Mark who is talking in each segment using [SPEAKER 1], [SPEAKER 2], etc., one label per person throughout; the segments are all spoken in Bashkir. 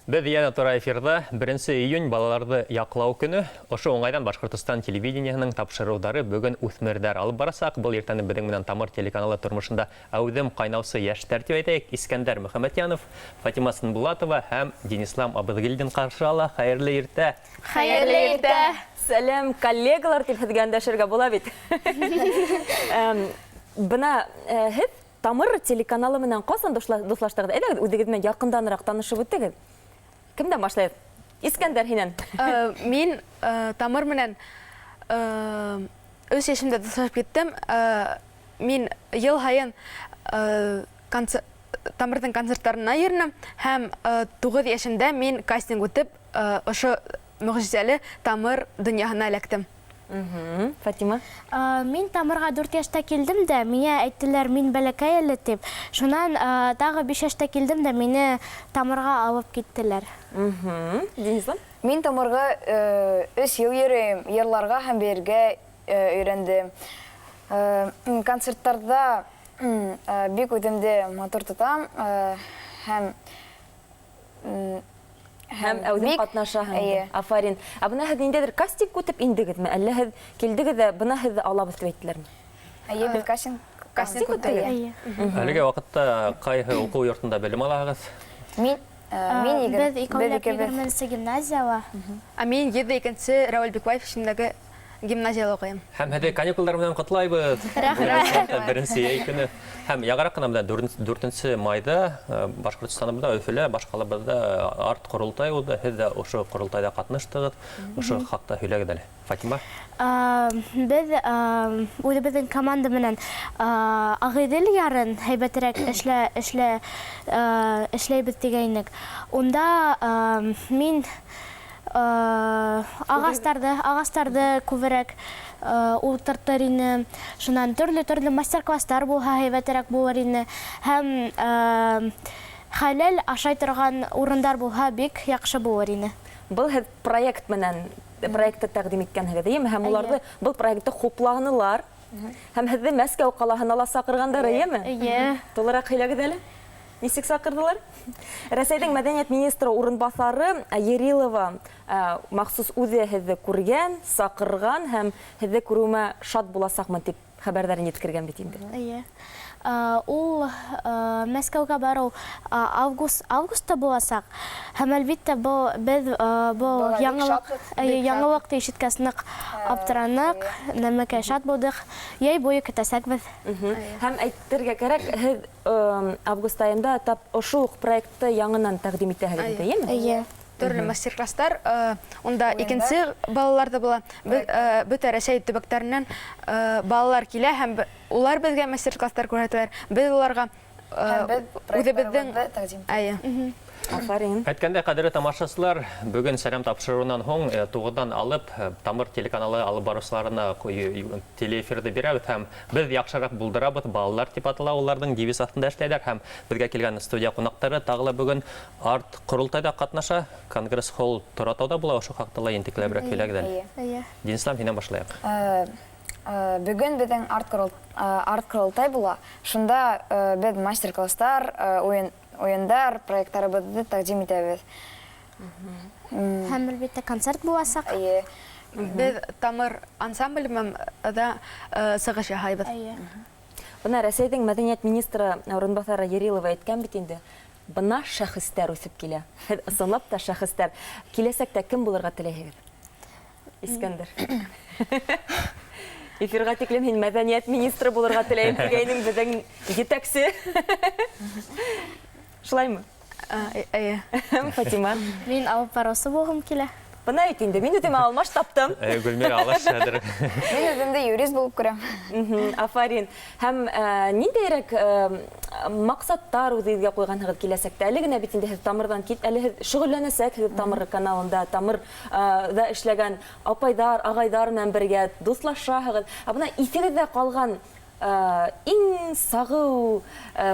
[SPEAKER 1] Беҙ йәнә тура эфирҙа. Беренсе июнь балаларҙы яҡлау көнө. Ошо уңайҙан Башҡортостан телевидениеһының тапшырыуҙары бөгөн үҫмерҙәр алып барасаҡ. Был иртәне беҙҙең менән Тамыр телеканалы тормошонда әүҙем ҡайнаусы йәштәр тип әйтәйек, Искәндәр Мөхәммәтйәнов, Фатима Сынбулатова һәм Динислам Абыҙгилдин ҡаршы ала. Хәйерле иртә!
[SPEAKER 2] Хәйерле иртә!
[SPEAKER 3] Сәләм, коллегалар тип һеҙгә өндәшергә була бит. Бына һеҙ Тамыр телеканалы менән ҡасан дуҫлаштығыҙ? Әйҙәгеҙ, үҙегеҙ менән яҡынданыраҡ танышып үтегеҙ. Кемдән башлайбыҙ? Искәндәр, һинән.
[SPEAKER 2] Мин Тамыр менән өс йәшемдә дуҫлашып киттем. Мин йыл һайын Тамырҙың концерттарына йөрөнөм һәм 9 йәшемдә мин кастинг үтеп, ошо мөғжизәле Тамыр донъяһына эләктем.
[SPEAKER 3] Фатима?
[SPEAKER 4] Мин Тамырға 4 йәштә килдем дә, миңә әйттеләр, мин бәләкәй әле тип. Шунан тағы 5 йәштә килдем дә, мине Тамырға алып киттеләр.
[SPEAKER 3] Денислам?
[SPEAKER 5] Мин Тамырға 3 йыл йөрөйөм, йырларға һәм бейергә өйрәндем. Концерттарҙа бик үҙемде матур тотам һәм
[SPEAKER 3] Һәм әүҙем ҡатнашаһың.
[SPEAKER 5] Эйе.
[SPEAKER 3] Афарин. Ә бына һеҙ ниндәйҙер кастинг үтеп индегеҙме? Әллә һеҙ килдегеҙ ҙә, бына һеҙҙе алабыҙ тип әйттеләрме?
[SPEAKER 5] Эйе, беҙ кастинг үттек.
[SPEAKER 4] Эйе.
[SPEAKER 1] Әлеге ваҡытта ҡайһы уҡыу йортонда белем алаһығыҙ?
[SPEAKER 5] Мин
[SPEAKER 4] Беҙ икәүләп 20-нсе гимназияла.
[SPEAKER 2] Ә мин 102-нсе Рәүел Бикбаев исемендәге гимназияла уҡыйым.
[SPEAKER 1] Һәм һеҙҙе каникулдар менән ҡотлайбыҙ.
[SPEAKER 4] Рәхмәт.
[SPEAKER 1] Беренсе йәй көнө. Һәм яңыраҡ ҡына менә 4 майҙа Башҡортостаныбыҙҙа, Өфөлә, баш ҡалабыҙҙа арт ҡоролтай уҙҙы. Һеҙ ҙә ошо ҡоролтайҙа ҡатнаштығыҙ. Ошо хаҡта һөйләгеҙ әле. Фатима?
[SPEAKER 4] Беҙ үҙебеҙҙең команда менән Ағиҙел ярын һәйбәтерәк эшләйбеҙ тигәйнек. Унда мин ағастарҙы күберәк ултыртыр инем. Шунан төрлө-төрлө мастер-класстар булһа һәйбәтерәк булыр ине. Һәм хәләл ашай торған урындар булһа бик яҡшы булыр ине.
[SPEAKER 3] Был һеҙ проект менән проектты тәҡдим иткәнһегеҙ, эйеме? Һәм уларҙы был проектты хупланылар. Һәм һеҙҙе Мәскәү ҡалаһына ла саҡырғандар, эйеме?
[SPEAKER 4] Эйе.
[SPEAKER 3] Тулыраҡ һөйләгеҙ әле. Нисек саҡырҙылар? Рәсәйҙең мәҙәниәт министры урынбаҫары Ерилова махсус үҙе һеҙҙе күргән, саҡырған һәм һеҙҙе күреүемә шат буласаҡмын тип хәбәрҙәрен еткергән бит инде.
[SPEAKER 4] Эйе. Ул Мәскәүгә барыу августта буласаҡ. Һәм әлбиттә беҙ был яңылыҡты ишеткәс ныҡ аптыраныҡ, нәмәкәй шат булдыҡ. Йәй буйы көтәсәкбеҙ.
[SPEAKER 3] Һәм әйтергә кәрәк, һеҙ август айында тап ошо уҡ проектты яңынан тәҡдим итәһегеҙ инде, эйеме?
[SPEAKER 4] Эйе.
[SPEAKER 2] Төрлө мастер-класстар, унда икенсе балалар ҙа була. Бөтә Рәсәй төбәктәренән балалар килә һәм улар беҙгә мастер-класстар күрһәтәләр. Беҙ уларға үҙебеҙҙең
[SPEAKER 5] Эйе.
[SPEAKER 3] Афарин.
[SPEAKER 1] Әйткәндәй, ҡәҙерле тамашасылар, бөгөн сәләм тапшырыуынан һуң 9-дан алып Тамыр телеканалы алып барыусыларына телеэфирҙы бирәбеҙ һәм беҙ яҡшыраҡ булдырабыҙ, балалар тип атала уларҙың девиз аҫтында эшләйҙәр һәм беҙгә килгән студия ҡунаҡтары тағы ла бөгөн арт ҡоролтайҙа ҡатнаша. Конгресс-холл Торатауҙа була, ошо хаҡта ла ентекләберәк һөйләгеҙ әле. Динислам, һинән башлайыҡ.
[SPEAKER 5] Бөгөн беҙҙең арт ҡоролтай була. Шунда беҙ мастер-класстар, уйындар, проекттарыбыҙҙы тәҡдим итәбеҙ.
[SPEAKER 4] Һәм әлбиттә концерт буласаҡ.
[SPEAKER 5] Эйе.
[SPEAKER 2] Беҙ Тамыр ансамбле менән сығыш яһайбыҙ.
[SPEAKER 3] Бына Рәсәйҙең мәҙәниәт министры урынбаҫары Ерилова әйткән бит инде, бына шәхестәр үҫеп килә. Һеҙ ысынлап та шәхестәр. Киләсәктә кем булырға теләйһегеҙ? Искәндәр. Эфирға тиклем һин мәҙәниәт министры булырға теләйем тигәйнең, беҙҙең етәксе. Шулаймы?
[SPEAKER 2] Эйе.
[SPEAKER 3] Фатима.
[SPEAKER 4] Мин алып барыусы булғым килә.
[SPEAKER 3] Бына бит инде, мин үҙемә алмаш таптым.
[SPEAKER 1] Гөлмира, алыш хәҙер.
[SPEAKER 5] Мин үҙемде юрист булып күрәм.
[SPEAKER 3] Афарин. Һәм ниндәйерәк маҡсаттар үҙегеҙгә ҡуйғанһығыҙ киләсәктә? Әле генә бит инде һеҙ Тамырҙан кит, әле һеҙ шөғөлләнәсәкһегеҙ Тамыр каналында, Тамырҙа эшләгән апайҙар, ағайҙар менән бергә дуҫлашаһығыҙ. Ә бына иҫегеҙҙә ҡалған иң сағыу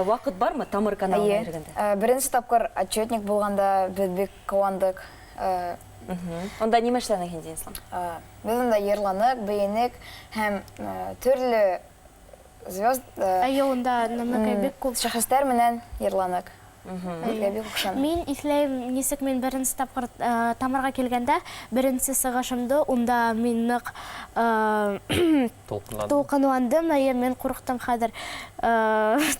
[SPEAKER 3] ваҡыт бармы Тамыр каналына йөрөгәндә?
[SPEAKER 5] Беренсе тапҡыр отчетник булғанда беҙ бик ҡыуандыҡ.
[SPEAKER 3] Унда нимә эшләнең һин, Динислам?
[SPEAKER 5] Беҙ унда йырланыҡ, бейенек һәм төрлө звезд,
[SPEAKER 4] Эйе, унда нәмәкәй бик күп
[SPEAKER 5] шәхестәр менән йырланыҡ. Беҙгә бик оҡшаны.
[SPEAKER 4] Мин иҫләйем, нисек мин беренсе тапҡыр Тамырға килгәндә, беренсе сығышымды, унда мин ныҡ
[SPEAKER 1] Тулҡынландым.
[SPEAKER 4] Тулҡынландым, әйе, мин ҡурҡтым хәҙер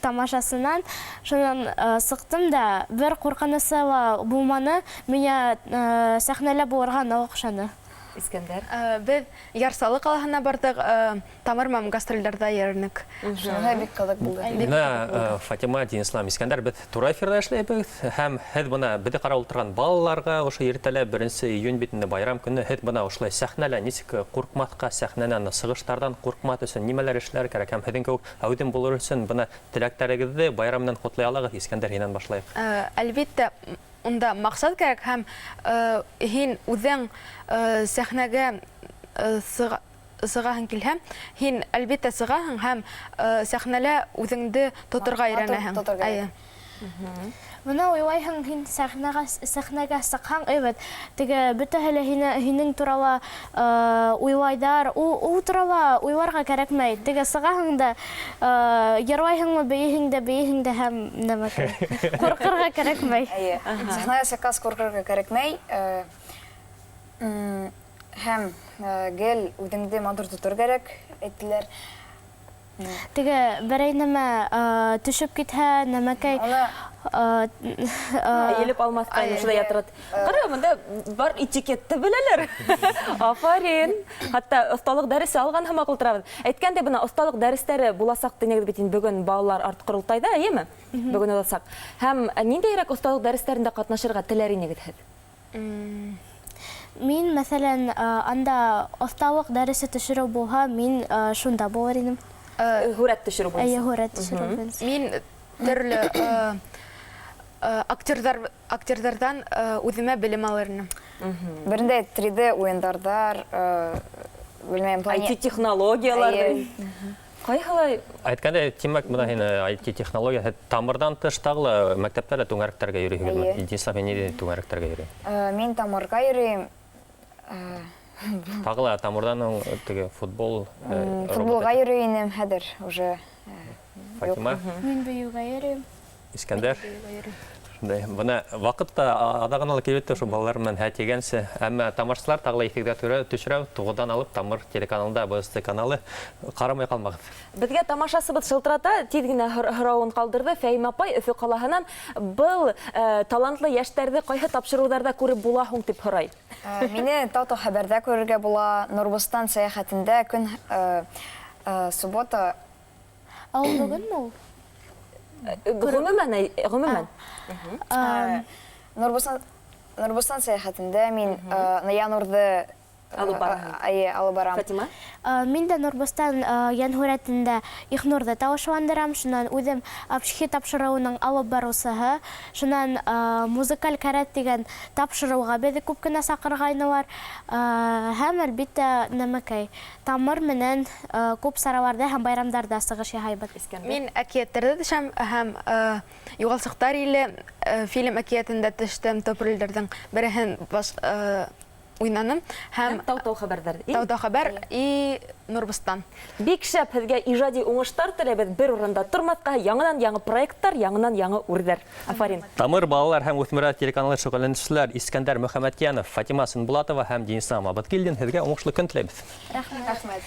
[SPEAKER 4] тамашасынан. Шунан сыҡтым да, бер ҡурҡынысы ла булманы, миңә сәхнәлә булырға ныҡ оҡшаны.
[SPEAKER 3] Искәндәр.
[SPEAKER 2] Беҙ Яр Саллы ҡалаһына барҙыҡ, Тамыр менән гастролдәрҙә йөрөнөк.
[SPEAKER 5] Шуныһы бик ҡыҙыҡ булды.
[SPEAKER 1] Бына Фатима, Динислам, Искәндәр, беҙ тура эфирҙа эшләйбеҙ һәм һеҙ бына беҙҙе ҡарап ултырған балаларға ошо иртәлә 1 июнь бит инде, байрам көнө, һеҙ бына ошолай сәхнәлә нисек ҡурҡмаҫҡа, сәхнәнән сығыштарҙан ҡурҡмаҫ өсөн нимәләр эшләр кәрәк һәм һеҙҙең кеүек әүҙем булыр өсөн бына теләктәрегеҙҙе байрам менән ҡотлай алағыҙ. Искәндәр, һинән башлайыҡ.
[SPEAKER 2] Әлбиттә, унда маҡсат кәрәк һәм һин үҙең сәхнәгә сығаһың килһә, һин әлбиттә сығаһың һәм сәхнәлә үҙеңде тоторға
[SPEAKER 5] Матур
[SPEAKER 2] өйрәнәһең.
[SPEAKER 5] Тоторға.
[SPEAKER 2] Әйе.
[SPEAKER 4] Бына уйлайһың, һин сәхнәгә сыҡһаң, әйбәт, теге бөтәһе лә һинең турала уйлайҙар, ул турала уйларға кәрәкмәй. Теге сығаһың да, йырлайһыңмы, бейеһең дә, бейеһең дә һәм нәмәкәй. Ҡурҡырға кәрәкмәй.
[SPEAKER 5] Әйе. Сәхнәгә сыҡҡас ҡурҡырға кәрәкмәй. Һәм гел үҙеңде матур тотор кәрәк, әйттеләр.
[SPEAKER 4] Теге берәй нәмә төшөп китһә, нәмәкәй
[SPEAKER 5] Уны
[SPEAKER 3] Елеп алмаҫҡа шулай ятырат. Ҡара, бында бар этикетты беләләр. Афарин. Хатта оҫталыҡ дәресе алған һымаҡ ултырабыҙ. Әйткәндәй, бына оҫталыҡ дәрестәре буласаҡ тинегеҙ бит инде бөгөн балалар арт ҡоролтайҙа, эйеме? Бөгөн буласаҡ. Һәм ниндәйерәк оҫталыҡ дәрестәрендә ҡатнашырға теләр инегеҙ һеҙ?
[SPEAKER 4] Мин, мәҫәлән, анда оҫталыҡ дәресе төшөрөү булһа, мин шунда булыр инем.
[SPEAKER 3] Һүрәт төшөрөү буйынса.
[SPEAKER 4] Әйе, һүрәт төшөрөү буйынса.
[SPEAKER 2] Мин төрлө актерҙарҙан үҙемә белем алыр инем.
[SPEAKER 5] Берендә 3D уйындарҙар, белмәйем,
[SPEAKER 3] IT технологиялар.
[SPEAKER 5] Әйе.
[SPEAKER 3] Ҡайһылай
[SPEAKER 1] Әйткәндәй, тимәк, бына һин IT технология, һеҙ Тамырҙан тыш тағы ла мәктәптә лә түңәрәктәргә йөрөйһөгөҙме?
[SPEAKER 5] Эйе.
[SPEAKER 1] Динислам, һин ниндәй түңәрәктәргә йөрөйһөң?
[SPEAKER 5] Мин Тамырға йөрөйөм.
[SPEAKER 1] Тағы ла Тамырҙан һуң теге футбол,
[SPEAKER 5] Футболға йөрөй инем, хәҙер уже юҡ.
[SPEAKER 1] Фатима,
[SPEAKER 4] Мин бейеүгә йөрөйөм.
[SPEAKER 1] Искәндәр.
[SPEAKER 2] Бейеүгә йөрөйөм.
[SPEAKER 1] Шундай, бына ваҡыт та аҙағына ла килеп етте, ошо балалар менән һә тигәнсе. Әммә тамашасылар, тағы ла иҫегеҙгә төшөрәм, 9-ҙан алып Тамыр телеканалында, БСТ каналы, ҡарамай ҡалмағыҙ.
[SPEAKER 3] Беҙгә тамашасыбыҙ шылтырата, тиҙ генә һорауын ҡалдырҙы Фәймә апай Өфө ҡалаһынан. Был талантлы йәштәрҙе ҡайһы тапшырыуҙарҙа күреп була һуң, тип һорай.
[SPEAKER 5] Мине Тау-Тау хәбәрҙә күрергә була, Нурбостан сәйәхәтендә көн суббота.
[SPEAKER 4] Ә ул бөгөнмө ул?
[SPEAKER 3] Ғөмүмән, ғөмүмән.
[SPEAKER 5] Нурбостан сәйәхәтендә мин Янурҙы
[SPEAKER 3] Алып бараһың.
[SPEAKER 5] Әйе, алып барам.
[SPEAKER 3] Фатима?
[SPEAKER 4] Мин дә Нурбостан йәнһүрәтендә Ихнурҙы тауышландырам, шунан үҙем Апшхи тапшырыуының алып барыусыһы, шунан музыкаль кәрәт тигән тапшырыуға беҙҙе күп кенә саҡырғайнылар. Һәм әлбиттә нәмәкәй Тамыр менән күп сараларҙа һәм байрамдарҙа сығыш яһайбыҙ.
[SPEAKER 3] Искәндәр.
[SPEAKER 2] Мин әкиәттәрҙә төшәм һәм Юғалсыҡтар иле фильм әкиәтендә төштөм, төп ролдәрҙең береһен баш уйнаным һәм
[SPEAKER 3] Һәм Тау-Тау хәбәрҙәр.
[SPEAKER 2] Тау-Тау хәбәр и Нурбостан.
[SPEAKER 3] Бик шәп, һеҙгә ижади уңыштар теләйбеҙ. Бер урында тормаҫҡа, яңынан яңы проекттар, яңынан яңы үрҙәр. Афарин.
[SPEAKER 1] Тамыр балалар һәм үҫмерҙәр телеканалы шөғөлләнеүселәр Искәндәр Мөхәммәтйәнов, Фатима Сынбулатова һәм Динислам Абыткилдин, һеҙгә уңышлы көн теләйбеҙ.
[SPEAKER 4] Рәхмәт.
[SPEAKER 5] Рәхмәт.